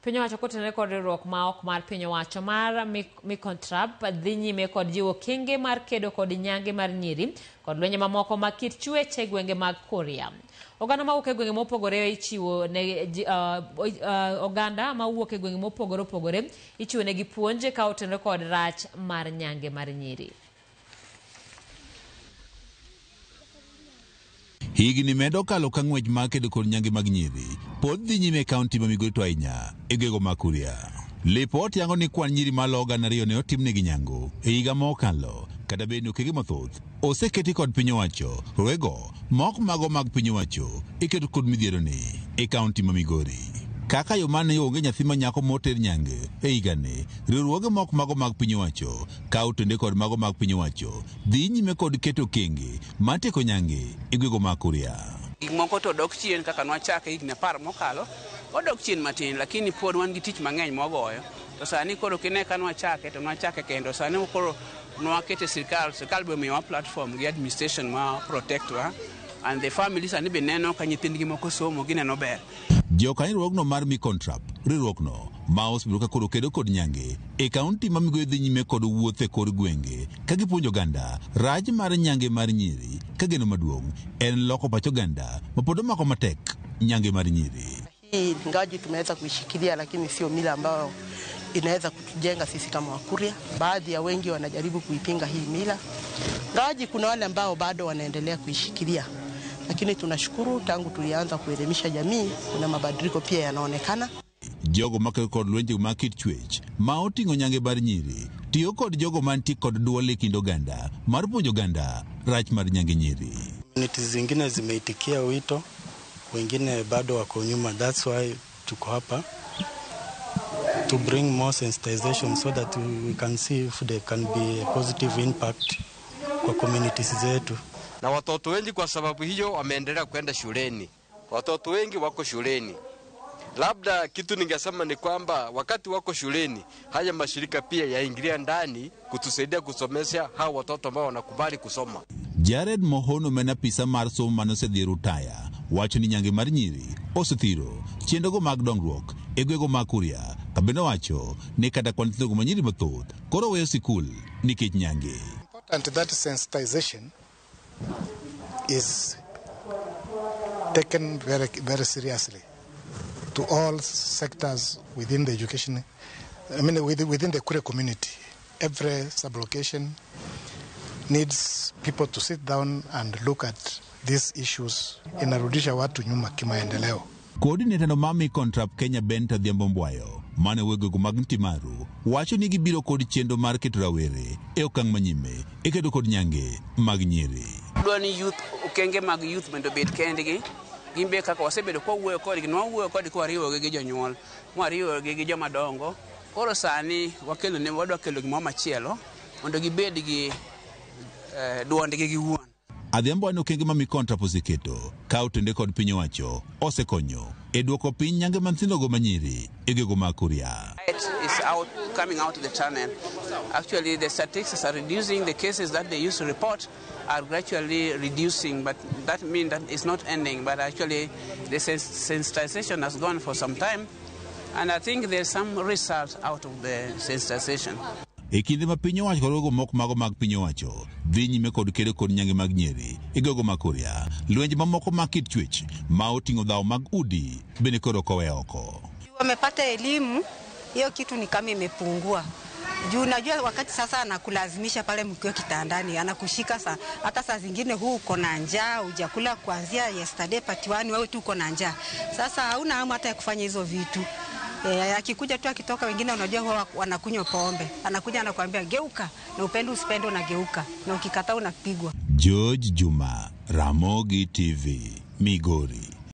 Piny owacho kotenore kod riwruok ma ok mar piny owacho mar Micontrap dhi nyime kod jiwo okenge mar kedo kod nyange mar nyiri kod lwenje mamoko mag kit chwech e gwenge mag Kuria. Oganda mawuok e gwenge mopogore ichiwo ne oganda mawuok e gwenge mopogore opogore ichiwo negi puonj ka otenore kod rach mar nyange mar nyiri. Higni medo kalo ka ng'wech mar kedo kod nyange mag nyiri pod dhi nyime e kaunti ma Migori to ahinya e gwenge mag Kuria. Lipot yango ni kwan nyiri malo 2,000 ne otimnegi nyango e higa mokalo kata bed ni okenge mathoth oseketi kod piny owacho rowego mok mago mag piny owacho iketo kod midhiero ni e kaunti ma Migori. Kaka yo mane onge nyathi ma nyako moter nyange e higani, riwruoge mok mago mag piny owacho ka otende kod mago mag piny owacho dhi nyime kod keto okenge mar tieko nyange e gwenge mag Kuria. Gik moko to dok chien kaka nwachake higni 10 mokalo, odok chien matin, lakini pod wan gi tich mang'eny mwagoyo. To sani koro kine ka nwachake to nwachake kendo sani koro nwakete sirkal, sirkal be omiyowa platform gi administration ma protect wa and the family sani be neno ka nyithindgi moko somo gineno ber. Jokanyo riwruogno mar Micontrap, riwruogno ma osebedo ka koro kedo kod nyange e kaunti ma Migori dhi nyime kod wuoth e kor gwenge ka gipuonjo oganda rach mar nyange mar nyiri ka geno maduong' en loko pach oganda ma pod omako matek nyange mar nyiri. Hii ingawaje tumeweza kuishikilia, lakini sio mila ambayo inaweza kutujenga sisi kama Wakuria. Baadhi ya wengi wanajaribu kuipinga hii mila, ingawaje kuna wale ambao bado wanaendelea kuishikilia, lakini tunashukuru tangu tulianza kuelimisha jamii kuna mabadiliko pia yanaonekana. Jogo makedo kod lwenje mag kit chwech ma oting'o nyange mar nyiri tiyo kod jogo mantie kod duol e kind oganda mar puonjo oganda rach mar nyange nyiri. Community zingine zimeitikia wito, wengine bado wako nyuma. That's why tuko hapa to bring more sensitization so that we can see if there can be a positive impact kwa communities zetu. Na watoto wengi kwa sababu hiyo wameendelea kwenda shuleni. Watoto wengi wako shuleni. Labda kitu ningesema ni kwamba wakati wako shuleni, haya mashirika pia yaingilia ndani kutusaidia kusomesha hao watoto ambao wanakubali kusoma. Jared Mohono ma en apisa mar somo mane osedhi e rutaya wacho ni nyange mar nyiri osethiro chenrogo mag dongruok e gwenge mag Kuria. Kabende owacho ni kata kwan nyithindogo ma nyiri mathoth koro weyo sikul nikech nyange. Important that sensitization is taken very, very seriously to all sectors within the education, I mean within the Kuria community. Every sublocation needs people to sit down and look at these issues. Inarudisha watu nyuma kimaendeleo. Coordinator no mar Micontrap Kenya Bent Adhiambo Mbwayo mane wegego mag Ntimaru wacho ni gibiro kod chenro mar keto rawere e okang' manyime e kedo kod nyange mag nyiri. Dwa ni youth, okenge mag youth mondo obed kendgi. Gin be kaka wasebedo kwa wuoyo kodgi, nwawuoyo kodgi kwariwogi gi jonyuol, mwariwogi gi joma dongo. Koro sani wakelo ne, wadwa kelo gimoro machielo mondo gibed gi duondgi giwuon. Adhiambo wacho ni okenge ma Micontrap oseketo ka otende kod piny owacho osekonyo e duoko piny nyange mar nyithindogo ma nyiri e gwenge mag Kuria. Is out, coming out of the tunnel. Actually, the statistics are reducing. The cases that they used to report are gradually reducing, but that means that it's not ending. But actually, the sensitization has gone for some time, and I think there's some results out of the sensitization. E kinde ma piny owacho kod riwruoge moko mago mag piny owacho dhi nyime kod kedo kod nyange mag nyiri e gwenge mag Kuria, lwenje mamoko mag kit chwech ma oting'o dhawo mag udi bende koro ok owe oko. Wamepata elimu, hiyo kitu ni kama imepungua. Juu unajua wakati sasa anakulazimisha pale mkiwa kitandani, anakushika saa, hata saa zingine huu uko na njaa, hujakula kuanzia yesterday part 1, wewe tu uko na njaa. Sasa hauna hamu hata ya kufanya hizo vitu. Akikuja tu akitoka, wengine unajua huwa wanakunywa pombe. Anakuja anakuambia geuka, na upende usipende unageuka, na ukikataa unapigwa. George Juma, Ramogi TV, Migori.